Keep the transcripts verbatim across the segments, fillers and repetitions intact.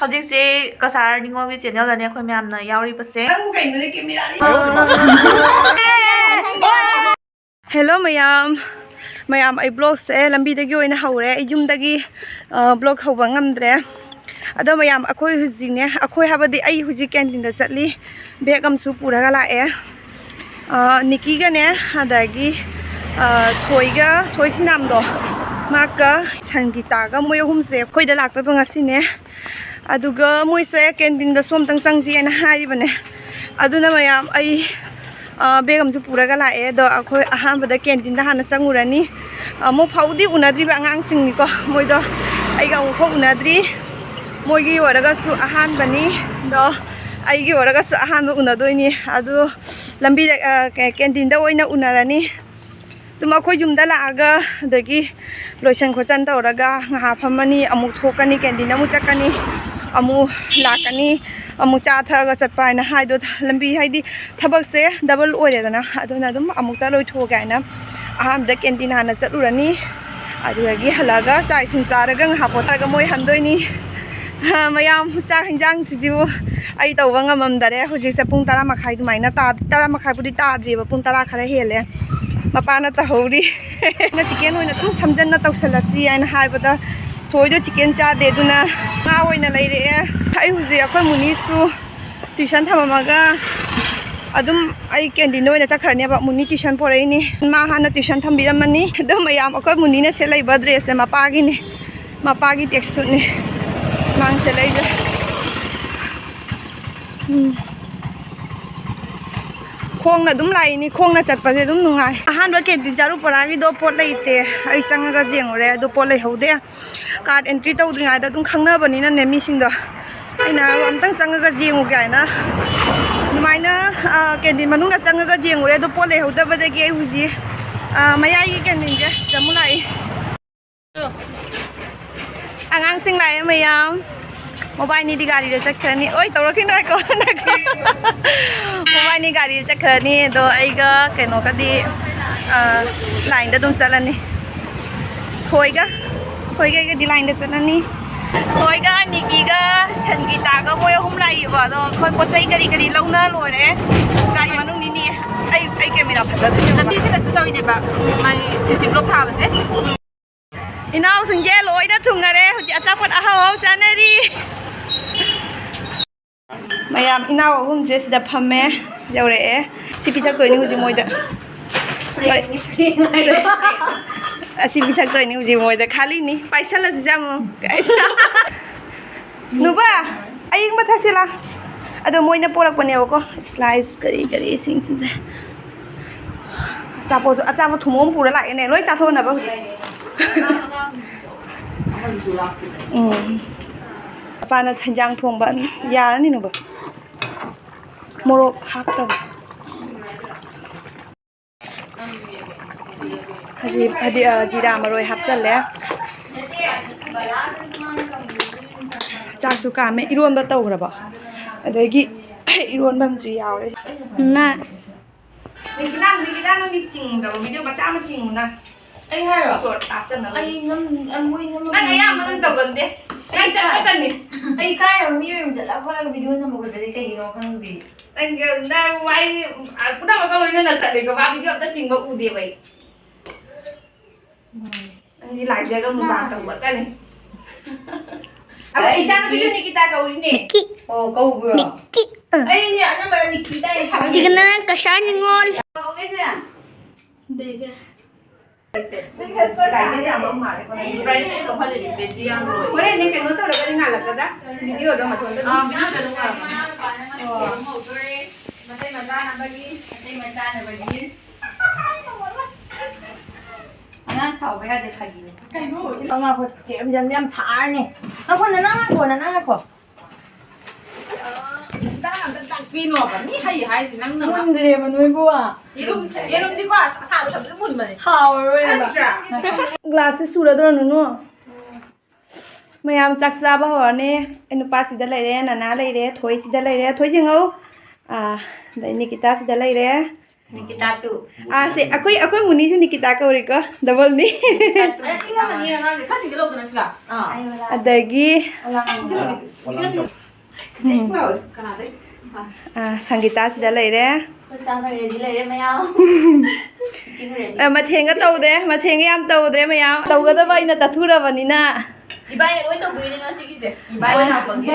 ꯍꯧꯖꯤꯛꯁꯦ ꯀꯁꯥꯔ ꯅꯤꯉꯣꯜꯒꯤ ꯆꯦꯅꯦꯜꯗꯅꯦ ꯑꯩꯈꯣꯏ ꯃꯌꯥꯝꯅ ꯌꯥꯎꯔꯤꯕꯁꯦ꯫ ꯅꯪꯕꯨ ꯀꯩꯅꯣꯅꯦ ꯀꯦꯃꯦꯔꯥꯗꯤ? ꯍꯦꯜꯂꯣ ꯃꯌꯥꯝ, ꯃꯌꯥꯝ, ꯑꯩ ꯕ꯭ꯂꯣꯒꯁꯦ ꯂꯝꯕꯤꯗꯒꯤ ꯑꯣꯏꯅ ꯍꯧꯔꯦ꯫ ꯑꯩ ꯌꯨꯝꯗꯒꯤ, ꯑ, ꯕ꯭ꯂꯣꯒ ꯍꯧꯕ ꯉꯝꯗ꯭ꯔꯦ꯫ ꯑꯗꯣ ꯃꯌꯥꯝ, ꯑꯩꯈꯣꯏ ꯍꯧꯖꯤꯛꯅꯦ, ꯑꯩꯈꯣꯏ ꯍꯥꯏꯕꯗꯤ ꯑꯩ ꯍꯧꯖꯤꯛ ꯀꯦꯟꯇꯤꯟꯗ ꯆꯠꯂꯤ, ꯕꯦꯒ ꯑꯃꯁꯨ ꯄꯨꯔꯒ ꯂꯥꯛꯑꯦ꯫ ꯑ, ꯅꯤꯀꯤꯒꯅꯦ, ꯑꯗꯒꯤ, ꯑ, ꯊꯣꯏꯒ, ꯊꯣꯏ ꯁꯤꯅꯥꯝꯗꯣ, ꯃꯥꯒ ꯁꯪꯒꯤꯇꯥꯒ, ꯃꯣꯏ ꯑꯍꯨꯝꯁꯦ ꯑꯩꯈꯣꯏꯗ ꯂꯥꯛꯇꯣꯏꯕ ꯉꯁꯤꯅꯦ꯫ ꯑꯗꯨꯒ ꯃꯣꯏꯁꯦ ꯀꯦꯟꯇꯤꯟꯗꯁꯨ ꯑꯝꯇꯪ ꯆꯪꯁꯤ ꯍꯥꯏꯅ ꯍꯥꯏꯔꯤꯕꯅꯦ꯫ ꯑꯗꯨꯅ ꯃꯌꯥꯝ, ꯑꯩ, ꯑ, ꯕꯦꯒ ꯑꯃꯁꯨ ꯄꯨꯔꯒ ꯂꯥꯛꯑꯦ꯫ ꯑꯗꯣ ꯑꯩꯈꯣꯏ ꯑꯍꯥꯟꯕꯗ ꯀꯦꯟꯇꯤꯟꯗ ꯍꯥꯟꯅ ꯆꯪꯉꯨꯔꯅꯤ꯫ ꯑꯃꯨꯛ ꯐꯥꯎꯗꯤ ꯎꯅꯗ꯭ꯔꯤꯕ ꯑꯉꯥꯡꯁꯤꯡꯅꯤꯀꯣ, ꯃꯣꯏꯗꯣ ꯑꯩꯒ ꯑꯃꯨꯛ ꯐꯥꯎ ꯎꯅꯗ꯭ꯔꯤ꯫ ꯃꯣꯏꯒꯤ ꯑꯣꯏꯔꯒꯁꯨ ꯑꯍꯥꯟꯕꯅꯤ, ꯑꯗꯣ ꯑꯩꯒꯤ ꯑꯣꯏꯔꯒꯁꯨ ꯑꯍꯥꯟꯕ ꯎꯅꯗꯣꯏꯅꯤ꯫ ꯑꯗꯨ ꯂꯝꯕꯤꯗ, ꯑ, ꯀꯦ-, ꯀꯦꯟꯇꯤꯟꯗ ꯑꯣꯏꯅ ꯎꯅꯔꯅꯤ꯫ ꯑꯗꯨꯝ ꯑꯩꯈꯣꯏ ꯌꯨꯝꯗ ꯂꯥꯛꯑꯒ, ꯑꯗꯒꯤ ꯂꯣꯏꯁꯟ ꯈꯣꯠꯆꯟ ꯇꯧꯔꯒ ꯉꯥꯏꯍꯥꯛ ꯐꯝꯃꯅꯤ, ꯑꯃꯨꯛ ꯊꯣꯛꯀꯅꯤ, ꯀꯦꯟꯇꯤꯟ ꯑꯃꯨꯛ ꯆꯠꯀꯅꯤ, ꯑꯃꯨꯛ ꯂꯥꯛꯀꯅꯤ, ꯑꯃꯨꯛ ꯆꯥ ꯊꯛꯑꯒ ꯆꯠꯄ ꯍꯥꯏꯅ ꯍꯥꯏꯗꯣ, ꯂꯝꯕꯤ ꯍꯥꯏꯗꯤ ꯊꯕꯛꯁꯦ ꯗꯕꯜ ꯑꯣꯏꯔꯦꯗꯅ, ꯑꯗꯨꯅ ꯑꯗꯨꯝ ꯑꯃꯨꯛꯇ ꯂꯣꯏꯊꯣꯛꯑꯒꯦ ꯍꯥꯏꯅ ꯑꯍꯥꯟꯕꯗ ꯀꯦꯟꯇꯤꯟ ꯍꯥꯟꯅ ꯆꯠꯂꯨꯔꯅꯤ꯫ ꯑꯗꯨꯗꯒꯤ ꯍꯜꯂꯛꯑꯒ ꯆꯥꯛ ꯏꯁꯤꯡ ꯆꯥꯔꯒ ꯉꯥꯏꯍꯥꯛ ꯄꯣꯊꯥꯔꯒ ꯃꯣꯏ ꯍꯟꯗꯣꯏꯅꯤ꯫ ꯍꯥ, ꯃꯌꯥꯝ, ꯆꯥꯛ ꯍꯤꯟꯖꯥꯡꯁꯤꯗꯤꯕꯨ ꯑꯩ ꯇꯧꯕ ꯉꯝꯃꯝꯗꯔꯦ꯫ ꯍꯧꯖꯤꯛꯁꯦ ꯄꯨꯡ ꯇꯔꯥ ꯃꯈꯥꯏ ꯑꯗꯨꯃꯥꯏꯅ ꯇꯥ-, ꯇꯔꯥ ꯃꯈꯥꯏꯕꯨꯗꯤ ꯇꯥꯗ꯭ꯔꯤꯕ, ꯄꯨꯡ ꯇꯔꯥ ꯈꯔ ꯍꯦꯜꯂꯦ꯫ ꯃꯄꯥꯅ ꯇꯧꯍꯧꯔꯤ꯫ ꯅ ꯆꯤꯀꯦꯟ ꯑꯣꯏꯅ ꯑꯗꯨꯝ ꯁꯝꯖꯟꯅ ꯇꯧꯁꯜꯂꯁꯤ ꯍꯥꯏꯅ ꯍꯥꯏꯕꯗ ꯊꯣꯏꯗꯣ ꯆꯤꯀꯦꯟ ꯆꯥꯗꯦ, ꯑꯗꯨꯅ ꯉꯥ ꯑꯣꯏꯅ ꯂꯩꯔꯛꯑꯦ꯫ ꯑꯩ ꯍꯧꯖꯤꯛ ꯑꯩꯈꯣꯏ ꯃꯨꯅꯤꯁꯨ ꯇ꯭ꯌꯨꯁꯟ ꯊꯝꯃꯝꯃꯒ ꯑꯗꯨꯝ ꯑꯩ ꯀꯦꯟꯇꯤꯟꯗ ꯑꯣꯏꯅ ꯆꯠꯈ꯭ꯔꯅꯦꯕ꯫ ꯃꯨꯅꯤ ꯇ꯭ꯌꯨꯁꯟ ꯄꯣꯔꯛꯏꯅꯤ꯫ ꯃꯥ ꯍꯥꯟꯅ ꯇ꯭ꯌꯨꯁꯟ ꯊꯝꯕꯤꯔꯝꯃꯅꯤ꯫ ꯑꯗꯣ ꯃꯌꯥꯝ, ꯑꯩꯈꯣꯏ ꯃꯨꯅꯤꯅ ꯁꯦꯠꯂꯛꯏꯕ ꯗ꯭ꯔꯦꯁꯁꯦ ꯃꯄꯥꯒꯤꯅꯤ꯫ ꯃꯄꯥꯒꯤ ꯇꯦꯛ ꯁꯨꯠꯅꯤ ꯃꯥꯡ ꯁꯦꯠꯂꯛꯏꯁꯦ꯫ ꯎꯝ꯫ ꯈꯣꯡꯅ ꯑꯗꯨꯝ ꯂꯥꯛꯏꯅꯤ꯫ ꯈꯣꯡꯅ ꯆꯠꯄꯁꯦ ꯑꯗꯨꯝ ꯅꯨꯡꯉꯥꯏ꯫ ꯑꯍꯥꯟꯕ ꯀꯦꯟꯇꯤꯟ ꯆꯥꯔꯨ ꯄꯣꯔꯥꯒꯤꯗꯣ ꯄꯣꯠ ꯂꯩꯇꯦ꯫ ꯑꯩ ꯆꯪꯉꯒ ꯌꯦꯡꯉꯨꯔꯦ, ꯑꯗꯣ ꯄꯣꯠ ꯂꯩꯍꯧꯗꯦ꯫ ꯀꯥꯔꯠ ꯑꯦꯟꯇ꯭ꯔꯤ ꯇꯧꯗ꯭ꯔꯤꯉꯩꯗ ꯑꯗꯨꯝ ꯈꯪꯅꯕꯅꯤꯅꯅꯦ ꯃꯤꯁꯤꯡꯗꯣ, ꯑꯩꯅ ꯑꯝꯇꯪ ꯆꯪꯉꯒ ꯌꯦꯡꯉꯨꯒꯦ ꯍꯥꯏꯅ ꯑꯗꯨꯃꯥꯏꯅ, ꯑ, ꯀꯦꯟꯇꯤꯟ ꯃꯅꯨꯡꯗ ꯆꯪꯉꯒ ꯌꯦꯡꯉꯨꯔꯦ꯫ ꯑꯗꯣ ꯄꯣꯠ ꯂꯩꯍꯧꯗꯕꯗꯒꯤ ꯑꯩ ꯍꯧꯖꯤꯛ, ꯑ, ꯃꯌꯥꯏꯒꯤ ꯀꯦꯟꯇꯤꯟꯁꯦ ꯁꯤꯗ ꯑꯃꯨꯛ ꯂꯥꯛꯏ꯫ ꯑꯉꯥꯡꯁꯤꯡ ꯂꯥꯛꯑꯦ ꯃꯌꯥꯝ꯫ ꯃꯣꯕꯥꯏꯅꯤꯗꯤ ꯒꯥꯔꯤꯗ ꯆꯠꯈ꯭ꯔꯅꯤ꯫ ꯑꯣꯏ, ꯇꯧꯔꯛꯈꯤꯅꯨ ꯍꯥꯏꯀꯣ꯫ ꯃꯣꯕꯥꯏꯅꯤ ꯒꯥꯔꯤꯗ ꯆꯠꯈ꯭ꯔꯅꯤ꯫ ꯑꯗꯣ ꯑꯩꯒ ꯀꯩꯅꯣꯒꯗꯤ, ꯑ, ꯂꯥꯏꯟꯗ ꯑꯗꯨꯝ ꯆꯠꯂꯅꯤ꯫ ꯊꯣꯏꯒ, ꯊꯣꯏꯒ ꯑꯩꯒꯗꯤ ꯂꯥꯏꯟꯗ ꯆꯠꯂꯅꯤ꯫ ꯊꯣꯏꯒ, ꯅꯤꯀꯤꯒ, ꯒꯤꯇꯥꯒ ꯃꯣꯏ ꯑꯍꯨꯝ ꯂꯥꯛꯏꯕ, ꯑꯗꯣ ꯑꯩꯈꯣꯏ ꯄꯣꯠ ꯆꯩ ꯀꯔꯤ ꯀꯔꯤ ꯂꯧꯅ ꯂꯣꯏꯔꯦ꯫ ꯒꯥꯔꯤ ꯃꯅꯨꯡꯅꯤꯅꯦ꯫ ꯑꯩ, ꯑꯩ ꯀꯦꯃꯦꯔꯥ ꯐꯖꯗꯣꯏꯅꯦ꯫ ꯂꯝꯕꯤꯁꯤꯗꯁꯨ ꯇꯧꯔꯤꯅꯦꯕ, ꯃꯥꯏ ꯁꯤꯁꯤ ꯕ꯭ꯂꯣꯛ ꯊꯥꯕꯁꯦ꯫ ꯏꯅꯥꯎꯁꯤꯡꯁꯦ ꯂꯣꯏꯅ ꯊꯨꯡꯉꯔꯦ꯫ ꯍꯧꯖꯤꯛ ꯑꯆꯥꯄꯣꯠ ꯑꯍꯥꯎ ꯑꯍꯥꯎ ꯆꯥꯅꯔꯤ꯫ ꯃꯌꯥꯝ ꯏꯅꯥꯎ ꯑꯍꯨꯝꯁꯦ ꯁꯤꯗ ꯐꯝꯃꯦ꯫ ꯌꯧꯔꯛꯑꯦ꯫ ꯁꯤ ꯄꯤꯊꯛꯇꯣꯏꯅꯤ ꯍꯧꯖꯤꯛ ꯃꯣꯏꯗ꯫ ꯑꯁꯤ ꯄꯤꯊꯛꯇꯣꯏꯅꯤ ꯍꯧꯖꯤꯛ ꯃꯣꯏꯗ꯫ ꯈꯥꯂꯤꯅꯤ꯫ ꯄꯥꯏꯁꯜꯂꯁꯤ ꯆꯪꯉꯣ꯫ ꯅꯨꯕꯥ, ꯑꯌꯤꯡꯕ ꯊꯛꯁꯤ ꯂꯥ꯫ ꯑꯗꯣ ꯃꯣꯏꯅ ꯄꯣꯔꯛꯄꯅꯦꯕꯀꯣ, ꯁ꯭ꯂꯥꯏꯁ ꯀꯔꯤ ꯀꯔꯤꯁꯤꯡꯁꯤꯡꯁꯦ꯫ ꯑꯆꯥꯄꯣꯠꯁꯨ, ꯑꯆꯥꯄꯣꯠ ꯊꯨꯝꯃꯣꯛ ꯑꯃ ꯄꯨꯔ ꯂꯥꯛꯑꯦꯅꯦ, ꯂꯣꯏ ꯆꯥꯊꯣꯛꯅꯕ ꯍꯧꯖꯤꯛ꯫ ꯎꯝ꯫ ꯃꯄꯥꯅ ꯍꯤꯟꯖꯥꯡ ꯊꯣꯡꯕ ꯌꯥꯔꯅꯤ ꯅꯨꯕꯥ꯫ ꯃꯣꯔꯣꯛ ꯍꯥꯞꯇ꯭ꯔꯕ꯫ ꯍꯧꯖꯤꯛ ꯍꯥꯏꯗꯤ, ꯑ, ꯖꯤꯔꯥ ꯃꯔꯣꯏ ꯍꯥꯞꯆꯜꯂꯦ꯫ ꯆꯥꯛꯁꯨ ꯀꯥꯝꯃꯦ꯫ ꯏꯔꯣꯟꯕ ꯇꯧꯈ꯭ꯔꯕꯣ? ꯑꯗꯒꯤ ꯏꯔꯣꯟꯕ ꯑꯃꯁꯨ ꯌꯥꯎꯔꯦ꯫ ꯃꯥ꯫ ꯅꯪꯒꯤ ꯅꯪ ꯅꯪꯒꯤ ꯆꯤꯡꯗꯕ ꯚꯤꯗꯤꯑꯣ ꯃꯆꯥ ꯑꯃ ꯆꯤꯡꯉꯨꯅ꯫ ꯑꯩ ꯍꯥꯏꯔꯣ? ꯁꯣꯔꯠ ꯍꯥꯞꯆꯟꯅꯕ꯫ ꯑꯩ ꯅꯝ-, ꯑ, ꯃꯣꯏ ꯅꯝꯕ ꯅꯪ ꯑꯌꯥꯝꯕ ꯅꯪ ꯇꯧꯒꯟꯗꯦ꯫ ꯅꯪ ꯆꯠꯄꯇꯅꯤ꯫ ꯑꯩ ꯀꯥꯏ ꯃꯤ ꯃꯌꯨꯝ ꯆꯠꯂ ꯈꯣꯠꯂꯒ ꯚꯤꯗꯤꯑꯣ ꯅꯝꯕ ꯈꯣꯠꯄꯁꯦ ꯀꯩꯒꯤꯅꯣ ꯈꯪꯗꯦ꯫ ꯅꯪ, ꯅꯪ ꯋꯥꯔꯤ, ꯑ, ꯄꯨꯝꯅꯃꯛꯀ ꯂꯣꯏꯅꯅ ꯆꯠꯂꯦꯀꯣ, ꯃꯥ ꯚꯤꯗꯤꯑꯣ ꯑꯝꯇ ꯆꯤꯡꯕ ꯎꯗꯦꯕ ꯑꯩ꯫ ꯎꯝ꯫ ꯅꯪꯗꯤ ꯂꯥꯏꯖꯒ ꯃꯨꯛꯕꯥꯡ ꯇꯧꯕꯇꯅꯤ꯫ ꯑꯩꯈꯣꯏ ꯏꯆꯥꯅꯨꯄꯤꯁꯨ ꯅꯤꯀꯤꯇꯥ ꯀꯧꯔꯤꯅꯦ꯫ ꯅꯤꯀꯤ꯫ ꯑꯣ, ꯀꯧꯕ꯭ꯔꯣ? ꯅꯤꯀꯤ꯫ ꯑꯩꯅꯦ ꯑꯅꯝꯕꯅ ꯅꯤꯀꯤ ꯇꯥꯏ ꯁꯥꯟꯅꯩ꯫ ꯁꯤꯒꯅ ꯀꯁꯥꯔ ꯅꯤꯉꯣꯜ꯫ ꯀꯧꯒꯦꯁꯦ? ꯍꯣꯔꯦꯟꯅꯦ ꯀꯩꯅꯣ ꯇꯧꯔꯒꯗꯤ ꯉꯥꯜꯂꯛꯀꯗ꯭ꯔꯥ? ꯚꯤꯗꯤꯑꯣꯗꯣ ꯃꯊꯟꯇ ꯑꯗꯨꯝ ꯑꯥ, ꯚꯤꯗꯤꯑꯣꯗ ꯑꯗꯨꯝ ꯉꯥꯜꯂꯛꯀꯅꯤ꯫ ꯑꯣ꯫ ꯑꯉꯥꯡ ꯁꯥꯎꯕ ꯌꯥꯗꯦ, ꯐꯥꯒꯤꯅꯦ꯫ ꯀꯩꯅꯣ? ꯉꯥꯏꯈꯣ, ꯌꯥꯝ, ꯌꯥꯝ ꯊꯥꯔꯅꯤ꯫ ꯉꯥꯏꯈꯣ, ꯅꯅꯥ ꯉꯥꯏꯈꯣ, ꯅꯅꯥ ꯉꯥꯏꯈꯣ꯫ ꯍꯤꯗꯥꯛ ꯑꯝꯇ ꯇꯥꯛꯄꯤꯅꯣꯕ꯫ ꯃꯤ ꯍꯩ ꯍꯥꯏꯁꯦ ꯅꯪꯅ꯫ ꯃꯨꯟꯗ꯭ꯔꯦꯕ ꯅꯣꯏꯕꯨ꯫ ꯌꯦꯔꯨꯝ, ꯌꯦꯔꯨꯝꯗꯤꯀꯣ ꯑꯁꯥꯕ ꯊꯝꯕꯗ ꯃꯨꯟꯕꯅꯦ꯫ ꯍꯥꯎꯔꯔꯣꯏꯕ꯫ ꯅꯠꯇ꯭ꯔꯥ? ꯒ꯭ꯂꯥꯁꯁꯦ ꯁꯨꯔꯗ꯭ꯔꯣ, ꯅꯨꯅꯨ? ꯃꯌꯥꯝ ꯆꯥꯛ ꯆꯥꯕ ꯍꯧꯔꯅꯤ꯫ ꯑꯩ ꯅꯨꯄꯥꯁꯤꯗ ꯂꯩꯔꯦ, ꯅꯅꯥ ꯂꯩꯔꯦ, ꯊꯣꯏꯁꯤꯗ ꯂꯩꯔꯦ꯫ ꯊꯣꯏ ꯌꯦꯡꯉꯧ꯫ ꯑꯥ, ꯑꯗꯩ ꯅꯤꯀꯤꯇꯥꯁꯤꯗ ꯂꯩꯔꯦ꯫ ꯅꯤꯀꯤꯇꯥ ꯇꯨ꯫ ꯑꯥ, ꯁꯤ ꯑꯩꯈꯣꯏ, ꯑꯩꯈꯣꯏ ꯃꯨꯅꯤꯁꯨ ꯅꯤꯀꯤꯇꯥ ꯀꯧꯔꯤꯀꯣ, ꯗꯕꯜꯅꯤ꯫ ꯑꯦ, ꯏꯪꯉꯝꯃꯅꯤ ꯑꯉꯥꯡꯁꯦ꯫ ꯈꯔ ꯆꯤꯡꯁꯤꯜꯍꯧꯗꯅ ꯁꯤꯂꯥ꯫ ꯑꯥ꯫ ꯑꯗꯒꯤ, ꯀꯅꯥꯗꯩ? ꯑꯥ, ꯁꯪꯒꯤꯇꯥ ꯁꯤꯗ ꯂꯩꯔꯦ꯫ ꯑꯩꯈꯣꯏ ꯆꯥꯕ ready ꯂꯩꯔꯦ ꯃꯌꯥꯝ꯫ Eating ready꯫ ꯑ, ꯃꯊꯦꯡꯒ ꯇꯧꯗ꯭ꯔꯦ, ꯃꯊꯦꯡꯒ ꯌꯥꯝ ꯇꯧꯗ꯭ꯔꯦ ꯃꯌꯥꯝ꯫ ꯇꯧꯒꯗꯕ ꯑꯩꯅ ꯆꯠꯊꯨꯔꯕꯅꯤꯅ꯫ ꯏꯕꯥꯅꯤ ꯂꯣꯏ ꯇꯧꯗꯣꯏꯅꯦ ꯉꯁꯤꯒꯤꯁꯦ꯫ ꯏꯕꯥꯅꯤ ꯂꯥꯛꯄꯒꯤ꯫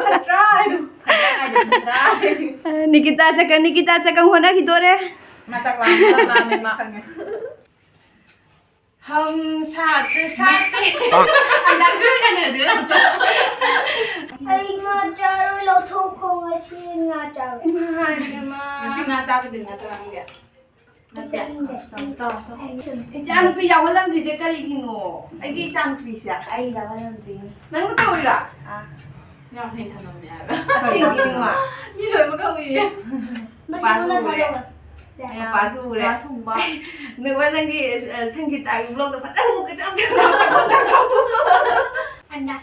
ꯅꯠꯇ꯭ꯔꯥ? ꯅꯠꯇ꯭ꯔꯥ? ꯑ, ꯅꯤꯀꯤꯇꯥ ꯆꯠꯀ-, ꯅꯤꯀꯤꯇꯥ ꯆꯠꯀ ꯍꯣꯠꯅꯈꯤꯗꯣꯔꯦ꯫ ꯃꯥ ꯆꯥꯛ ꯂꯥꯝꯃꯦ, ꯆꯥꯛ ꯂꯥꯝꯃꯦ ꯃꯥ꯫ ꯈꯪꯉꯦ꯫ ꯍꯝ ꯁꯥꯠ ꯁꯥꯠ꯫ ꯍꯟꯗꯛꯁꯨ ꯁꯥꯟꯅꯁꯤꯔ? ꯑꯩ ꯉꯥ ꯆꯥꯔꯣꯏ, ꯂꯧꯊꯣꯛꯈꯣ, ꯉꯁꯤ ꯉꯥ ꯆꯥꯔꯣꯏ꯫ ꯏꯃꯥ, ꯏꯃꯥ꯫ ꯉꯁꯤ ꯉꯥ ꯆꯥꯕꯗꯤ ꯅꯠꯇ꯭ꯔꯥ ꯅꯪꯁꯦ? ꯅꯠꯇꯦ꯫ ꯆꯥꯎ, ꯆꯥꯎ, ꯆꯥꯎ꯫ ꯏꯆꯥꯅꯨꯄꯤ ꯌꯥꯎꯍꯜꯂꯝꯗ꯭ꯔꯤꯁꯦ ꯀꯔꯤꯒꯤꯅꯣ? ꯑꯩꯒꯤ ꯏꯆꯥꯅꯨꯄꯤꯁꯦ꯫ ꯑꯩ ꯌꯥꯎꯍꯜꯂꯝꯗ꯭ꯔꯤꯅꯦ꯫ ꯅꯪꯅ ꯇꯧꯔꯤꯔꯣ? ꯑꯥ꯫ ꯌꯥꯝ ꯍꯩꯅ ꯊꯝꯃꯝꯃꯦ ꯍꯥꯏꯕ꯫ ꯑꯁꯦꯡꯀꯤꯅꯤꯉꯣ? ꯃꯤ ꯂꯣꯏꯅꯃꯛ ꯈꯪꯉꯤꯌꯦ꯫ ꯃꯁꯤꯉꯣꯟꯗ ꯄꯥꯊꯣꯛꯎꯔꯦ꯫ ꯊꯥꯗꯣꯛꯑꯣ꯫ ꯃꯄꯥꯁꯨ ꯎꯔꯦ꯫ ꯉꯥ ꯊꯣꯡꯕ꯫ ꯅꯪꯉꯣꯟ ꯅꯪꯒꯤ, ꯑ, ꯁꯪꯒꯤꯇꯥꯒꯤ vlogꯗꯣ ꯐꯖꯅ ꯑꯃꯨꯛꯀ ꯆꯥꯝꯊꯣꯛ-, ꯆꯥꯝꯊꯣꯛ-, ꯆꯥꯝꯊꯣꯛ-, ꯑꯟꯗꯥ꯫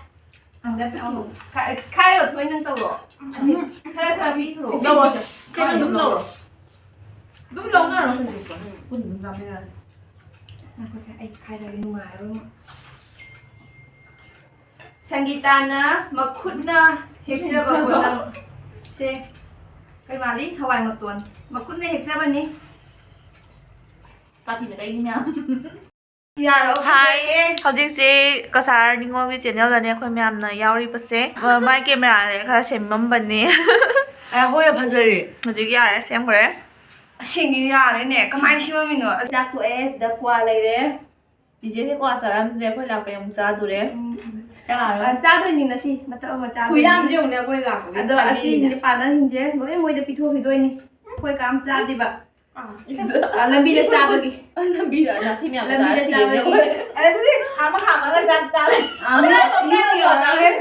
ꯑꯟꯗꯥ ꯆꯥꯝꯊꯣꯛ-, ꯈꯥ-, ꯈꯥꯏꯔꯣ, ꯊꯣꯏ ꯅꯪ ꯇꯧꯔꯣ꯫ ꯎꯝ꯫ ꯈꯔ ꯈꯔ ꯄꯤꯈ꯭ꯔꯣ꯫ ꯂꯧꯔꯣ ꯁꯦ꯫ ꯁꯦ, ꯅꯪ ꯑꯗꯨꯝ ꯂꯧꯔꯣ꯫ ꯑꯗꯨꯝ ꯂꯧꯅꯔꯣ ꯁꯦ꯫ ꯄꯨꯟꯅ ꯑꯗꯨꯝ ꯆꯥꯃꯤꯟꯅꯔꯁꯦ꯫ ꯉꯥꯏꯈꯣꯁꯦ, ꯑꯩ ꯈꯥꯏꯔꯒꯦ, ꯅꯨꯡꯉꯥꯏꯔꯣꯏ꯫ ꯁꯪꯒꯤꯇꯥꯅ ꯃꯈꯨꯠꯅ ꯍꯦꯛꯆꯕ ꯍꯦꯛꯆꯕ꯫ ꯄꯣꯠꯂꯝ꯫ ꯁꯦ, ꯀꯩ ꯃꯥꯜꯂꯤ? ꯍꯋꯥꯏ ꯃꯇꯣꯟ꯫ ꯃꯈꯨꯠꯅ ꯍꯦꯛꯆꯕꯅꯤ꯫ ꯀꯥꯇꯤꯅ ꯀꯩꯒꯤ ꯃꯌꯥꯝ? ꯌꯥꯔꯣ? ꯍꯥꯏ, ꯐꯖꯩꯌꯦ꯫ ꯍꯧꯖꯤꯛꯁꯦ ꯀꯁꯥꯔ ꯅꯤꯉꯣꯜꯒꯤ channelꯗꯅꯦ ꯑꯩꯈꯣꯏ ꯃꯌꯥꯝꯅ ꯌꯥꯎꯔꯤꯕꯁꯦ꯫ ꯑ, ꯃꯥꯏ cameraꯁꯦ ꯈꯔ ꯁꯦꯝꯃꯝꯕꯅꯦ꯫ ꯑꯦ, ꯍꯣꯏ, ꯐꯖꯔꯦ꯫ ꯍꯧꯖꯤꯛ ꯌꯥꯔꯦ, ꯁꯦꯝꯈ꯭ꯔꯦ꯫ ꯑꯁꯦꯡꯒꯤ ꯌꯥꯔꯦꯅꯦ꯫ ꯀꯃꯥꯏꯅ ꯁꯦꯝꯃꯝꯃꯤꯅꯣ? ꯆꯥꯛ ꯇꯣꯛꯑꯦ, ꯁꯤꯗ ꯀ꯭ꯋꯥ ꯂꯩꯔꯦ꯫ ꯆꯤꯆꯦꯁꯦ ꯀ꯭ꯋꯥ ꯆꯥꯔꯝꯗ꯭ꯔꯦ, ꯑꯩꯈꯣꯏ ꯂꯥꯛꯄꯩ ꯑꯃꯨꯛ ꯆꯥꯗꯣꯔꯦ꯫ ꯎꯝ꯫ ꯆꯥꯔꯣꯏ꯫ ꯑ, ꯆꯥꯗꯣꯏꯅꯤ ꯉꯁꯤ, ꯃꯇꯞ ꯑꯃ ꯆꯥꯗꯣꯏꯅꯤ꯫ ꯈꯨꯌꯥꯝꯁꯦ ꯌꯦꯡꯉꯨꯅꯦ, ꯑꯩꯈꯣꯏ ꯂꯥꯛꯄꯒꯤ ꯑꯗꯣ ꯑꯁꯤ ꯊꯥꯕꯤꯔꯤꯅꯦ꯫ ꯅꯨꯄꯥꯅꯁꯤꯡꯁꯦ ꯂꯣꯏ ꯃꯣꯏꯗ ꯄꯤꯊꯣꯛꯈꯤꯗꯣꯏꯅꯤ꯫ ꯑꯩꯈꯣꯏ ꯀꯥꯝ ꯆꯥꯗꯦꯕ꯫ ꯑꯥ꯫ ꯑ, ꯂꯝꯕꯤꯗ ꯆꯥꯕꯒꯤ꯫ ꯂꯝꯕꯤꯗ ꯅꯥꯊꯤ ꯃꯌꯥꯝ ꯂꯝꯕꯤꯗ ꯆꯥꯔ ꯁꯤꯔꯦꯅꯦ ꯆꯥꯕꯒꯤ꯫ ꯑꯩꯈꯣꯏ꯫ ꯑꯗꯨꯗꯤ ꯈꯥꯝꯃ ꯈꯥꯝꯃꯒ ꯆꯥꯛ ꯆꯥꯔꯦ꯫ ꯑ, ꯃꯤ, ꯃꯤ ꯌꯧꯔꯛꯑꯔꯣꯏ꯫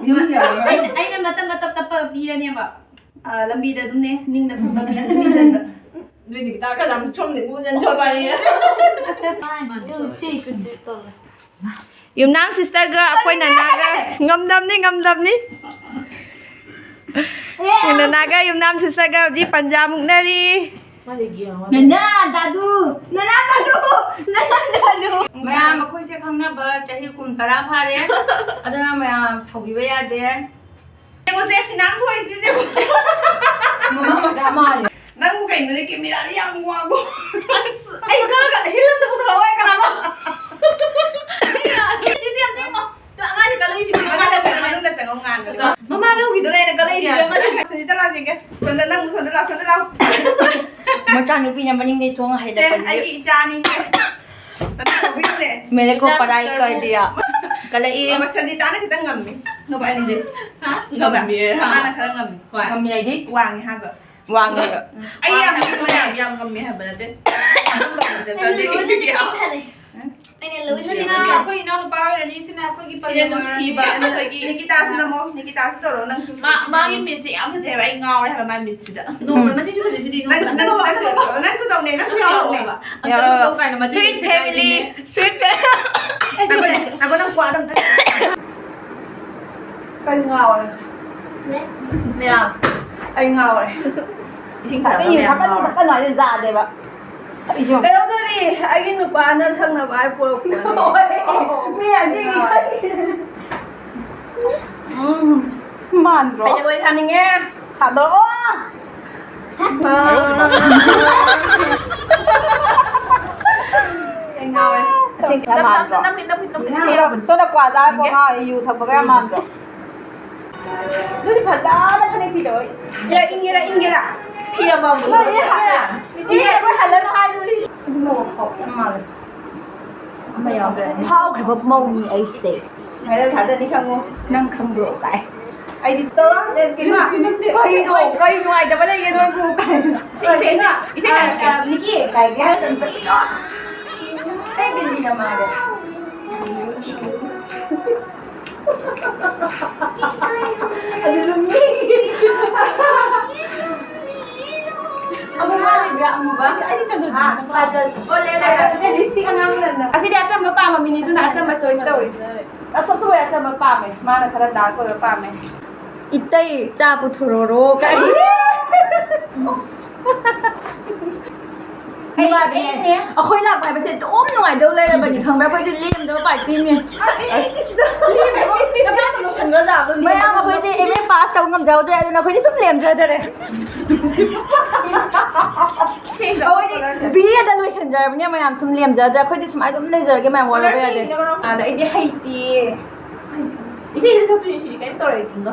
ꯌꯨꯝ ꯌꯧꯔꯛꯑꯔꯣꯏ꯫ ꯑꯩꯅ, ꯑꯩꯅ ꯃꯇꯞ ꯃꯇꯞ ꯇꯞꯄ ꯄꯤꯔꯅꯦꯕ꯫ ꯑ, ꯂꯝꯕꯤꯗ ꯑꯗꯨꯝꯅꯦ, ꯅꯤꯡꯅ ꯊꯨꯡꯅ ꯄꯤꯔꯅꯤ ꯃꯤꯗ꯫ ꯅꯣꯏꯗꯤ ꯈꯤꯇꯪ ꯈꯔ ꯌꯥꯝ ꯁꯣꯝꯗ ꯃꯨꯛ ꯆꯟ ꯊꯣꯛꯄꯅꯤ꯫ One, two, three. ꯌꯨꯝꯅꯥꯝ sisterꯒ ꯑꯩꯈꯣꯏ ꯅꯅꯥꯒ ꯉꯝꯗꯕꯅꯤ, ꯉꯝꯗꯕꯅꯤ꯫ ꯑꯩꯈꯣꯏ ꯅꯅꯥꯒ ꯌꯨꯝꯅꯥꯝ sisterꯒ ꯍꯧꯖꯤꯛ ꯄꯟꯖꯥ ꯃꯨꯛꯅꯔꯤ꯫ ꯃꯥꯗꯤ ꯒꯦꯝ ꯑꯃ ꯅꯅꯥ ꯗꯥꯗꯨ! ꯅꯅꯥ ꯗꯥꯗꯨ! ꯅꯅꯥ ꯗꯥꯗꯨ! ꯃꯌꯥꯝ, ꯑꯩꯈꯣꯏꯁꯦ ꯈꯪꯅꯕ ꯆꯍꯤ ꯀꯨꯟ ꯇꯔꯥ ꯐꯥꯔꯦ꯫ ꯑꯗꯨꯅ ꯃꯌꯥꯝ ꯁꯥꯎꯕꯤꯕ ꯌꯥꯗꯦ꯫ ꯌꯦꯡꯉꯨꯁꯦ, ꯁꯤ ꯅꯥꯟ ꯊꯣꯛꯏꯁꯦ, ꯌꯦꯡꯉꯨ꯫ ꯃꯃꯥ ꯃꯆꯥ ꯃꯥꯜꯂꯦ꯫ ꯅꯪꯕꯨ ꯀꯩꯅꯣꯅꯦ, ꯀꯦꯃꯦꯔꯥꯗꯤ ꯌꯥꯝ ꯋꯥꯡꯕ꯫ ꯑꯁ, ꯑꯩ ꯈꯔꯒ ꯍꯤꯜ ꯑꯝꯇ ꯄꯨꯊꯣꯔꯛꯑꯣ, ꯀꯅꯥꯅꯣ? ꯁꯤꯗꯤ ꯑꯝꯇ ꯌꯦꯡꯉꯣ꯫ ꯑꯉꯥꯡꯁꯦ ꯀꯜꯂꯛꯏꯁꯤꯗꯤ ꯃꯃꯥ ꯂꯧꯈꯤꯗꯣꯏ-, ꯃꯅꯨꯡꯗ ꯆꯪꯉꯧ ꯉꯥꯟꯕꯗꯣ꯫ ꯃꯃꯥ ꯂꯧꯈꯤꯗꯣꯔꯦ ꯍꯥꯏꯅ ꯀꯜꯂꯛꯏꯁꯤꯗꯤ ꯑꯃꯁꯦ꯫ ꯁꯤꯗ ꯂꯥꯛꯁꯤꯒꯦ꯫ ꯁꯣꯝꯗ ꯅꯪ, ꯁꯣꯝꯗ ꯂꯥꯛ, ꯁꯣꯝꯗ ꯂꯥꯛ꯫ ꯃꯆꯥꯅꯨꯄꯤꯅ ꯃꯅꯤꯡꯗꯩ ꯊꯣꯡ ꯁꯦ, ꯍꯥꯏꯖꯤꯜꯂꯛꯄꯁꯤꯗꯤ꯫ ꯑꯩꯒꯤ ꯏꯆꯥꯅꯤꯁꯦ꯫ ꯀꯩꯅꯣ ꯇꯧꯕꯤꯔꯨꯅꯦ꯫ ꯃꯦꯔꯦ ꯀꯣ ꯄꯔꯥꯏ ꯀꯔ ꯗꯤꯌꯥ꯫ ꯀꯜꯂꯛꯏ꯫ ꯑꯃ ꯁꯟꯖꯤꯇꯥꯅ ꯈꯤꯇꯪ ꯉꯝꯃꯤ꯫ ꯅꯣꯕꯥꯏꯅꯤꯁꯦ꯫ ꯍꯥ? ꯉꯝꯕ꯭ꯔꯥ? ꯉꯝꯃꯤꯔꯥ? ꯃꯥꯅ ꯈꯔ ꯉꯝꯃꯤ꯫ ꯍꯣꯏ꯫ ꯉꯝꯃꯤ ꯍꯥꯏꯗꯤ? ꯋꯥꯡꯉꯤ ꯍꯥꯏꯕ꯫ ꯋꯥꯡꯉꯦ꯫ ꯑꯩ ꯌꯥꯝ ꯋꯥꯡꯉꯦ ꯍꯥꯏꯕ꯫ ꯌꯥꯝ, ꯌꯥꯝ ꯉꯝꯃꯤ ꯍꯥꯏꯕ ꯅꯠꯇꯦ꯫ ꯑꯗꯨꯝ ꯉꯝꯃꯤꯗ, ꯆꯥꯖꯩ꯫ ꯑꯩꯅ ꯂꯣꯏꯅ ꯈꯜꯂꯦ꯫ ꯎꯝ? ꯑꯩꯅ ꯂꯣꯏꯅ ꯁꯤꯅ ꯈꯜꯂꯦ꯫ ꯑꯩꯈꯣꯏ ꯏꯅꯥꯎꯅꯨꯄꯥ ꯑꯣꯏꯔꯅꯤ, ꯁꯤꯅ ꯑꯩꯈꯣꯏꯒꯤ ꯁꯤꯅ ꯄꯂꯦꯝ ꯅꯨꯡꯁꯤꯕ ꯑꯣꯏꯔꯅꯤ꯫ ꯑꯩꯈꯣꯏꯒꯤ ꯅꯤꯀꯤꯇꯥꯁꯨ ꯅꯝꯃꯣ, ꯅꯤꯀꯤꯇꯥꯁꯨ ꯇꯧꯔꯣ, ꯅꯪꯁꯨ ꯃꯥ-, ꯁꯤ ꯃꯥꯒꯤ ꯅꯝꯃꯣ꯫ ꯃꯤꯠꯁꯦ ꯌꯥꯝ ꯐꯖꯩꯕ, ꯑꯩ ꯉꯥꯎꯔꯦ ꯍꯥꯏꯕ ꯃꯥꯒꯤ ꯃꯤꯠꯁꯤꯗ꯫ ꯅꯣꯡꯃ ꯎꯝ꯫ ꯃꯆꯤꯟꯁꯨ ꯐꯖꯩꯁꯤꯗꯤ, ꯅꯪ, ꯅꯪꯁꯨ ꯅꯣꯡꯃ ꯇꯧꯅꯦ, ꯅꯪꯁꯨ ꯌꯥꯎꯔꯣ꯫ ꯌꯥꯎꯔꯣ꯫ ꯑꯗꯨ ꯇꯧ ꯀꯥꯏꯅ ꯃꯆꯤꯟ ꯁ꯭ꯋꯤꯠ ꯐꯦꯃꯤꯂꯤ, ꯁ꯭ꯋꯤꯠ ꯐꯦꯃꯤꯂꯤ꯫ ꯉꯥꯏꯈꯣꯅꯦ, ꯉꯥꯏꯈꯣ, ꯅꯪ ꯀ꯭ꯋꯥ ꯑꯗꯨꯝꯇ꯫ ꯀꯩ ꯉꯥꯎꯔꯦ? ꯃꯌꯥꯝ꯫ ꯑꯩ ꯉꯥꯎꯔꯦ꯫ ꯏꯁꯤꯡ ꯉꯁꯥꯏꯗꯩ ꯊꯛꯅꯕ ꯌꯨ ꯃꯌꯥꯝ ꯊꯛꯀꯅꯨ, ꯉꯥꯎꯔꯦ꯫ ꯊꯛꯀꯅꯨ ꯍꯥꯏꯁꯦ ꯌꯥꯗꯦꯕ꯫ ꯊꯛꯏꯁꯦ ꯌꯦꯡꯉꯨ꯫ ꯀꯩꯅꯣ ꯇꯧꯔꯤ, ꯑꯩꯒꯤ ꯅꯨꯄꯥꯅ ꯊꯛꯅꯕ ꯍꯥꯏ ꯄꯨꯔꯛꯄꯅꯦ꯫ ꯍꯣꯏ꯫ ꯃꯤ ꯑꯁꯤꯒꯤ ꯎꯝ꯫ ꯃꯥꯟꯗ꯭ꯔꯣ? ꯑꯩ ꯖꯒꯣꯏ ꯁꯥꯅꯤꯡꯉꯦ꯫ ꯁꯥꯗꯣꯔꯛꯑꯣ꯫ ꯑꯩ ꯉꯥꯎꯔꯦ꯫ ꯑꯁꯦꯡꯕ ꯌꯥꯝ ꯃꯥꯟꯗ꯭ꯔꯣ? ꯅꯝꯃꯤ, ꯅꯝꯃꯤ, ꯅꯝꯃꯤ꯫ ꯁꯣꯝꯗ, ꯁꯣꯝꯗ ꯀ꯭ꯋꯥ ꯆꯥꯔ ꯀꯣꯛ ꯉꯥꯎꯔꯤ, ꯌꯨ ꯊꯛꯄꯒ ꯌꯥꯝ ꯃꯥꯟꯗ꯭ꯔꯣ? ꯑꯗꯨꯗꯤ ꯐꯖꯅ ꯐꯅꯦꯛ ꯐꯤꯗꯣ ꯁꯤꯗ ꯏꯪꯒꯦꯔꯥ, ꯏꯪꯒꯦꯔꯥ? ꯐꯤ ꯑꯃꯃꯝ ꯂꯣꯏꯔꯦ꯫ ꯏꯆꯦ, ꯑꯩꯈꯣꯏ ꯍꯜꯂꯅꯨ ꯍꯥꯏꯗꯨꯗꯤ꯫ ꯑꯗꯨ ꯃꯣꯔꯣꯛ ꯐꯥꯎ ꯌꯥꯝ ꯃꯥꯜꯂꯦ꯫ ꯑꯃ ꯌꯥꯎꯈ꯭ꯔꯦ꯫ ꯐꯥꯎꯈ꯭ꯔꯕ ꯃꯧꯅꯤ ꯑꯩꯁꯦ꯫ ꯉꯥꯏꯔ ꯊꯥꯗꯅꯤ ꯈꯪꯉꯣ꯫ ꯅꯪ ꯈꯪꯕ꯭ꯔꯣ? ꯀꯥꯏ꯫ ꯑꯩꯗꯤ ꯇꯧꯔ ꯂꯩꯔꯒꯦ꯫ ꯀꯩꯅꯣ? ꯀꯩ ꯅꯨꯡꯉꯥꯏꯇꯕ ꯂꯩꯒꯦ ꯅꯣꯏꯕꯨ? ꯀꯥꯏ꯫ ꯏꯁꯩ, ꯏꯁꯩ, ꯏꯁꯩ, ꯏꯁꯩ ꯀꯥꯏ, ꯀꯥꯏ꯫ ꯀꯥꯏ, ꯅꯤꯀꯤ, ꯀꯥꯏꯒꯦ ꯍꯥꯏꯔ ꯀꯩꯅꯣ? ꯀꯩ ꯕꯤꯜꯗꯤꯡꯅꯣ ꯃꯥꯕꯣ? ꯑꯗꯨꯁꯨ ꯃꯤ꯫ ꯑꯃꯨꯕ ꯂꯩꯕ꯭ꯔꯥ? ꯑꯃꯨꯕ? ꯑꯩꯗꯤ ꯆꯟꯗ꯭ꯔꯗꯤ ꯍꯥ, ꯅꯠꯇꯕ꯫ ꯐꯖ-, ꯑꯣ, ꯂꯩ, ꯂꯩ, ꯂꯩ꯫ ꯂꯤꯞꯁꯇꯤꯛ ꯑꯉꯥꯡꯕ ꯂꯩꯕꯅꯦ꯫ ꯑꯁꯤꯗꯤ ꯑꯆꯝꯕ ꯄꯥꯝꯕ ꯃꯤꯅꯤ, ꯑꯗꯨꯅ ꯑꯆꯝꯕ ꯆꯣꯏꯁ ꯇꯧꯔꯤ꯫ ꯑꯁꯣꯛꯁꯨ ꯍꯣꯏ ꯑꯆꯝꯕ ꯄꯥꯝꯃꯦ, ꯃꯥꯅ ꯈꯔ ꯗꯥꯔꯛ ꯑꯣꯏꯕ ꯄꯥꯝꯃꯦ꯫ ꯏꯇꯩ, ꯆꯥ ꯄꯨꯊꯣꯔꯛꯑꯣꯔꯣ? ꯀꯥꯏ? ꯅꯨꯡꯉꯥꯏꯕꯅꯦ꯫ ꯑꯩꯈꯣꯏ ꯂꯥꯛꯄ ꯍꯥꯏꯕꯁꯦ ꯑꯗꯨꯝ ꯅꯨꯡꯉꯥꯏꯗꯧ ꯂꯩꯔꯕꯅꯤ, ꯈꯪꯕ꯭ꯔꯥ? ꯑꯩꯈꯣꯏꯁꯦ ꯂꯦꯝꯗꯕ ꯄꯥꯔꯇꯤꯅꯤ꯫ ꯂꯦꯝꯃꯦꯕ꯫ ꯉꯁꯥꯏ ꯑꯗꯨꯝ ꯂꯣꯏꯁꯟꯈ꯭ꯔꯖꯥꯕꯗꯣ ꯂꯦꯝꯃꯦ꯫ ꯃꯌꯥꯝ ꯑꯩꯈꯣꯏꯁꯦ M A pass ꯇꯧ ꯉꯝꯖꯍꯧꯗ꯭ꯔꯦ, ꯑꯗꯨꯅ ꯑꯩꯈꯣꯏꯗꯤ ꯑꯗꯨꯝ ꯂꯦꯝꯖꯗꯔꯦ꯫ ꯑꯩꯈꯣꯏꯗꯤ B A ꯗ ꯂꯣꯏꯁꯟꯖꯔꯕꯅꯤꯅ ꯃꯌꯥꯝ ꯁꯨꯝ ꯂꯦꯝꯖꯗ꯭ꯔꯦ꯫ ꯑꯩꯈꯣꯏꯗꯤ ꯁꯨꯃꯥꯏꯅ ꯑꯗꯨꯝ ꯂꯩꯖꯔꯒꯦ, ꯃꯌꯥꯝ ꯋꯥꯔꯧꯕ ꯌꯥꯗꯦ꯫ ꯑꯗ ꯑꯩꯗꯤ ꯍꯩꯇꯦ꯫ ꯏꯁꯩꯗ ꯁꯛꯇꯣꯏꯅꯦ ꯁꯤꯗꯤ, ꯀꯔꯤꯝ ꯇꯧꯔꯣꯏ, ꯏꯊꯟꯗ꯫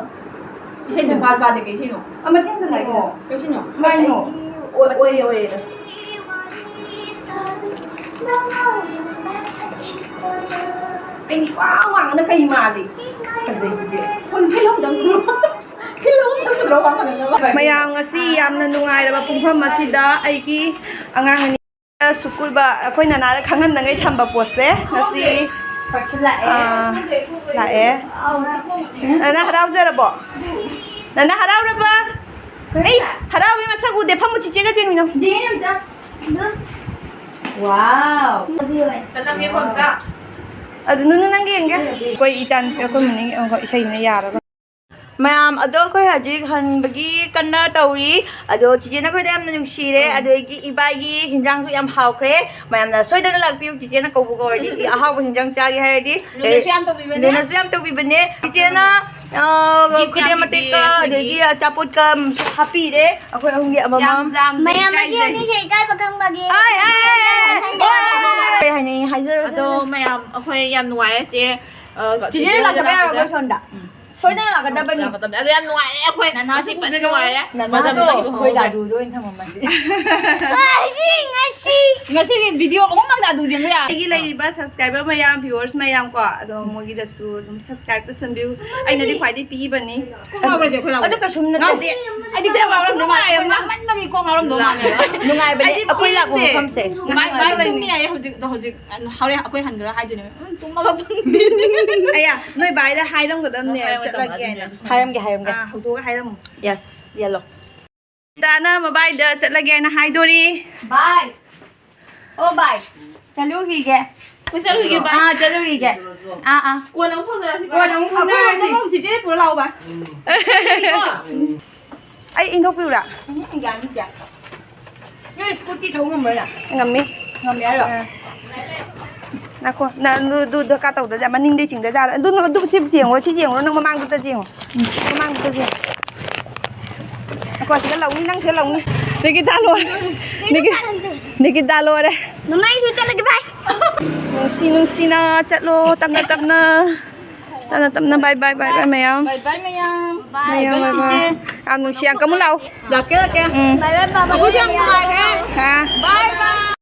ꯏꯁꯩꯗꯣ ꯄꯥ-, ꯄꯥꯗꯦ, ꯀꯩ ꯏꯁꯩꯅꯣ? ꯑꯃ ꯆꯤꯡꯗ ꯂꯥꯛꯑꯣ꯫ ꯀꯩ ꯏꯁꯩꯅꯣ? ꯀꯩꯅꯣ? ꯑꯣꯏ-, ꯑꯣꯏꯔꯦ, ꯑꯣꯏꯔꯦ꯫ ꯑꯩꯗꯤ ꯋꯥ ꯋꯥꯡꯅ ꯀꯩ ꯃꯥꯜꯂꯤ? ꯐꯖꯩꯗꯨꯗꯤ꯫ ꯐꯤꯂꯝꯗꯪ ꯄꯨꯊꯣꯔꯛꯑꯣ꯫ ꯐꯤꯂꯝꯗꯪ ꯄꯨꯊꯣꯔꯛꯑꯣ, ꯋꯥ ꯐꯖꯅꯕ꯫ ꯃꯌꯥꯝ, ꯉꯁꯤ ꯌꯥꯝꯅ ꯅꯨꯡꯉꯥꯏꯔꯕ ꯄꯨꯡꯐꯝ ꯑꯁꯤꯗ ꯑꯩꯒꯤ ꯑꯉꯥꯡ ꯑꯅꯤ ꯁ꯭ꯀꯨꯜꯕ ꯑꯩꯈꯣꯏ ꯅꯅꯥꯗ ꯈꯪꯍꯟꯅꯉꯩ ꯊꯝꯕ ꯄꯣꯠꯁꯦ ꯉꯁꯤ, ꯂꯥꯛꯑꯦ꯫ ꯑꯥ, ꯂꯥꯛꯑꯦ꯫ ꯅꯅꯥ ꯍꯔꯥꯎꯖꯔꯕꯣ? ꯅꯅꯥ ꯍꯔꯥꯎꯔꯕ? ꯑꯩ ꯍꯔꯥꯎꯕꯤ ꯃꯁꯛ ꯎꯗꯦ꯫ ꯐꯝꯃꯨ, ꯆꯤꯆꯦꯒ ꯌꯦꯡꯃꯤꯟꯅꯧ꯫ ꯋꯥꯎ꯫ ꯑꯗꯨ ꯅꯨꯅꯨ ꯅꯪꯒꯤ ꯌꯦꯡꯒꯦ꯫ ꯑꯩꯈꯣꯏ ꯏꯆꯥꯅꯨꯄꯤ ꯑꯩꯈꯣꯏ ꯃꯅꯤꯡꯒꯤ ꯑꯃꯨꯛ ꯏꯁꯩꯅ ꯌꯥꯔꯒ꯫ ꯃꯌꯥꯝ ꯑꯗꯣ ꯑꯩꯈꯣꯏ ꯍꯧꯖꯤꯛ ꯍꯟꯕꯒꯤ ꯀꯟꯅ ꯇꯧꯔꯤ꯫ ꯑꯗꯣ ꯆꯤꯆꯦꯅ ꯑꯩꯈꯣꯏꯗ ꯌꯥꯝꯅ ꯅꯨꯡꯁꯤꯔꯦ꯫ ꯎꯝ꯫ ꯑꯗꯒꯤ ꯏꯕꯥꯏꯒꯤ ꯍꯤꯟꯖꯥꯡꯁꯨ ꯌꯥꯝ ꯍꯥꯎꯈ꯭ꯔꯦ꯫ ꯃꯌꯥꯝꯅ ꯁꯣꯏꯗꯅ ꯂꯥꯛꯄꯤꯌꯨ, ꯆꯤꯆꯦꯅ ꯀꯧꯕ ꯀꯧꯔꯗꯤ꯫ ꯑꯍꯥꯎꯕ ꯍꯤꯟꯖꯥꯡ ꯆꯥꯒꯦ ꯍꯥꯏꯔꯗꯤ, ꯂꯨꯅꯁꯨ ꯌꯥꯝ ꯇꯧꯕꯤꯕꯅꯦ꯫ ꯂꯨꯅꯁꯨ ꯌꯥꯝ ꯇꯧꯕꯤꯕꯅꯦ꯫ ꯆꯤꯆꯦꯅ, ꯑ, ꯒꯤꯐ ꯌꯥꯝ ꯈꯨꯗꯦꯝ ꯃꯇꯦꯛꯀ, ꯄꯤꯕꯤꯌꯦ ꯑꯩꯈꯣꯏꯒꯤ꯫ ꯑꯗꯒꯤ ꯑꯆꯥꯄꯣꯠꯀ ꯍꯥꯞꯄꯤꯔꯦ ꯑꯩꯈꯣꯏ ꯑꯍꯨꯝꯒꯤ ꯑꯃꯃꯝ꯫ ꯌꯥꯝ ꯌꯥꯝ ꯃꯌꯥꯝ ꯑꯁꯤ ꯏꯀꯥꯏꯖꯩ꯫ ꯑꯅꯤꯁꯦ ꯏꯀꯥꯏꯕ ꯈꯪꯕꯒꯤ꯫ ꯑꯥꯏ, ꯑꯥꯏ, ꯑꯥꯏ, ꯑꯥꯏ꯫ ꯀꯩ ꯍꯥꯏꯅꯤꯡꯉꯤ ꯍꯥꯏꯖꯔꯣ꯫ ꯑꯗꯣ ꯃꯌꯥꯝ ꯑꯩꯈꯣꯏ ꯌꯥꯝ ꯅꯨꯡꯉꯥꯏꯔꯦ ꯆꯦ꯫ ꯑ, ꯆꯤꯆꯦꯅ ꯆꯤꯆꯦ ꯂꯥꯛꯇꯕ ꯌꯥꯔꯣꯏ ꯂꯥꯛꯄꯁꯦ꯫ ꯑꯩꯈꯣꯏ ꯁꯣꯝꯗ꯫ ꯎꯝ꯫ ꯁꯣꯏꯗꯅ ꯂꯥꯛꯀꯗꯕꯅꯤ꯫ ꯂꯥꯛꯀꯗꯕꯅꯤ꯫ ꯑꯗꯣ ꯌꯥꯝ ꯅꯨꯡꯉꯥꯏꯔꯦ ꯑꯩꯈꯣꯏ꯫ ꯅꯅꯥꯁꯨ ꯉꯁꯤ ꯐꯖꯅ ꯅꯨꯡꯉꯥꯏꯔꯦ꯫ ꯅꯅꯥꯗꯣ ꯃꯇꯝꯗꯨꯗꯒꯤ ꯑꯩꯈꯣꯏ ꯍꯧꯍꯧꯗ꯭ꯔꯦ꯫ ꯗꯥꯗꯨꯗꯣ ꯑꯣꯏꯅ ꯊꯝꯃꯝꯃꯁꯤ꯫ ꯉꯁꯤ, ꯉꯁꯤ꯫ ꯉꯁꯤꯒꯤ ꯚꯤꯗꯤꯑꯣ ꯑꯍꯨꯝꯃꯛ ꯗꯥꯗꯨ ꯌꯦꯡꯕ ꯌꯥꯔꯦ꯫ ꯑꯩꯒꯤ ꯂꯩꯔꯤꯕ subscriber ꯃꯌꯥꯝ, viewers ꯃꯌꯥꯝ ꯀꯣ, ꯑꯗꯣ ꯃꯣꯏꯒꯤꯗꯁꯨ ꯑꯗꯨꯝ subscribe ꯇꯧꯁꯟꯕꯤꯌꯨ꯫ ꯑꯩꯅꯗꯤ ꯈ꯭ꯋꯥꯏꯗꯒꯤ ꯄꯤꯕꯅꯤ꯫ ꯀꯣꯛ ꯉꯥꯎꯔꯣꯏꯁꯦ ꯑꯩꯈꯣꯏ ꯂꯥꯎꯕꯗꯣ꯫ ꯑꯗꯨ ꯀꯩꯁꯨꯝ ꯅꯠꯇꯦ꯫ ꯉꯥꯎꯗꯦ꯫ ꯑꯩꯗꯤ ꯀꯌꯥ ꯉꯥꯎꯔꯝꯗꯧ ꯃꯥꯜꯂꯦ꯫ ꯅꯨꯡꯉꯥꯏꯃꯟꯕꯒꯤ ꯀꯣꯛ ꯉꯥꯎꯔꯝꯗꯧ ꯃꯥꯜꯂꯦ꯫ ꯅꯨꯡꯉꯥꯏꯕꯅꯦ꯫ ꯑꯩꯗꯤ ꯑꯩꯈꯣꯏ ꯂꯥꯛꯄ ꯄꯦꯟꯗꯦ꯫ ꯃꯐꯝꯁꯦ꯫ ꯃꯥ, ꯃꯥ ꯅꯨꯡꯉꯥꯏꯕꯅꯦ꯫ ꯇꯨꯝꯃꯤ ꯍꯥꯏꯌꯦ ꯍꯧꯖꯤꯛ, ꯍꯧꯖꯤꯛ꯫ ꯍꯣꯔꯦꯟ ꯑꯩꯈꯣꯏ ꯍꯟꯈ꯭ꯔ ꯍꯥꯏꯗꯣꯏꯅꯦ꯫ ꯎꯝ, ꯇꯨꯝꯃꯒ ꯐꯪꯗꯦ꯫ ꯑꯌꯥ, ꯅꯣꯏ ꯕꯥꯏꯗ ꯍꯥꯏꯔꯝꯒꯗꯕꯅꯦ, ꯍꯥꯏꯔꯝꯒꯗꯕꯅꯦ, ꯆꯠꯂꯒꯦ ꯍꯥꯏꯅ꯫ ꯑꯗꯨꯅꯦ꯫ ꯍꯥꯏꯔꯝꯒꯦ, ꯍꯥꯏꯔꯝꯒꯦ꯫ ꯑꯥ, ꯍꯧꯗꯣꯛꯑꯒ ꯍꯥꯏꯔꯝꯃꯣ꯫ Yes, yellow꯫ ꯗꯥꯅ ꯃꯕꯥꯏꯗ ꯆꯠꯂꯒꯦ ꯍꯥꯏꯅ ꯍꯥꯏꯗꯣꯔꯤ꯫ ꯕꯥꯏ꯫ ꯑꯣ, ꯕꯥꯏ꯫ ꯆꯠꯂꯨꯈꯤꯒꯦ꯫ ꯑꯩꯈꯣꯏ ꯆꯠꯂꯨꯈꯤꯒꯦ, ꯕꯥꯏ꯫ ꯑꯥ, ꯆꯠꯂꯨꯈꯤꯒꯦ꯫ ꯑꯥ, ꯑꯥ꯫ ꯀꯣꯟꯅ ꯑꯃꯨꯛ ꯐꯥꯎꯅꯔꯁꯤ, ꯕꯥꯏ꯫ ꯀꯣꯟꯅ ꯑꯃꯨꯛ ꯐꯥꯎꯅꯔꯁꯤ꯫ ꯑꯩꯈꯣꯏ ꯆꯤꯆꯦ ꯄꯨꯔ ꯂꯥꯛꯑꯣ, ꯕꯥꯏ꯫ ꯑꯩ ꯏꯟꯊꯣꯛꯄꯤꯌꯨꯔꯥ? ꯎꯝ, ꯌꯥꯅꯤ, ꯌꯥꯅꯤ꯫ ꯅꯣꯏ ꯁ꯭ꯀꯨꯇꯤ ꯊꯧ ꯉꯝꯕ꯭ꯔꯥ ꯅꯪ? ꯉꯝꯃꯤ꯫ ꯉꯝꯃꯤ ꯍꯥꯏꯔꯣ? ꯑꯥ꯫ ꯉꯥꯏꯈꯣ, ꯅꯪ ꯑꯗꯨ, ꯑꯗꯨ ꯗꯔꯀꯥꯔ ꯇꯧꯗ꯭ꯔꯁꯦ, ꯃꯅꯤꯡꯗꯩ ꯆꯤꯡꯗ ꯖꯥꯠꯂ? ꯑꯗꯨ, ꯑꯗꯨ ꯁꯤ ꯌꯦꯡꯉꯨꯔꯣ, ꯁꯤ ꯌꯦꯡꯉꯨꯔꯣ, ꯅꯪ ꯃꯃꯥꯡꯗꯨꯗ ꯌꯦꯡꯉꯣ꯫ ꯎꯝ, ꯃꯃꯥꯡꯗꯨꯗ ꯌꯦꯡꯉꯣ꯫ ꯉꯥꯏꯈꯣ, ꯁꯤꯗ ꯂꯧꯅꯤ, ꯅꯪ ꯁꯤꯗ ꯂꯧꯅꯤ꯫ ꯅꯤꯀꯤꯇꯥ ꯂꯣꯏꯔꯦ꯫ ꯅꯤꯀꯤ-, ꯅꯤꯀꯤꯇꯥ ꯂꯣꯏꯔꯦ꯫ ꯃꯃꯥ, ꯑꯩꯁꯨ ꯆꯠꯂꯒꯦ, bye꯫ ꯅꯨꯡꯁꯤ ꯅꯨꯡꯁꯤꯅ ꯆꯠꯂꯣ, ꯇꯞꯅ ꯇꯞꯅ꯫ ꯇꯞꯅ ꯇꯞꯅ, bye bye, bye bye ꯃꯌꯥꯝ꯫ Bye bye ꯃꯌꯥꯝ꯫ ꯃꯌꯥꯝ, bye bye꯫ ꯏꯆꯦ꯫ ꯌꯥꯝ ꯅꯨꯡꯁꯤ, ꯌꯥꯝ ꯀꯝꯃꯨ ꯂꯥꯛꯑꯣ꯫ ꯂꯥꯛꯀꯦ, ꯂꯥꯛꯀꯦ꯫ ꯎꯝ꯫ Bye bye, ꯃꯃꯥ꯫ ꯑꯩꯈꯣꯏꯁꯨ ꯌꯥꯝ ꯅꯨꯡꯉꯥꯏꯔꯦ꯫ ꯍꯥ? Bye bye꯫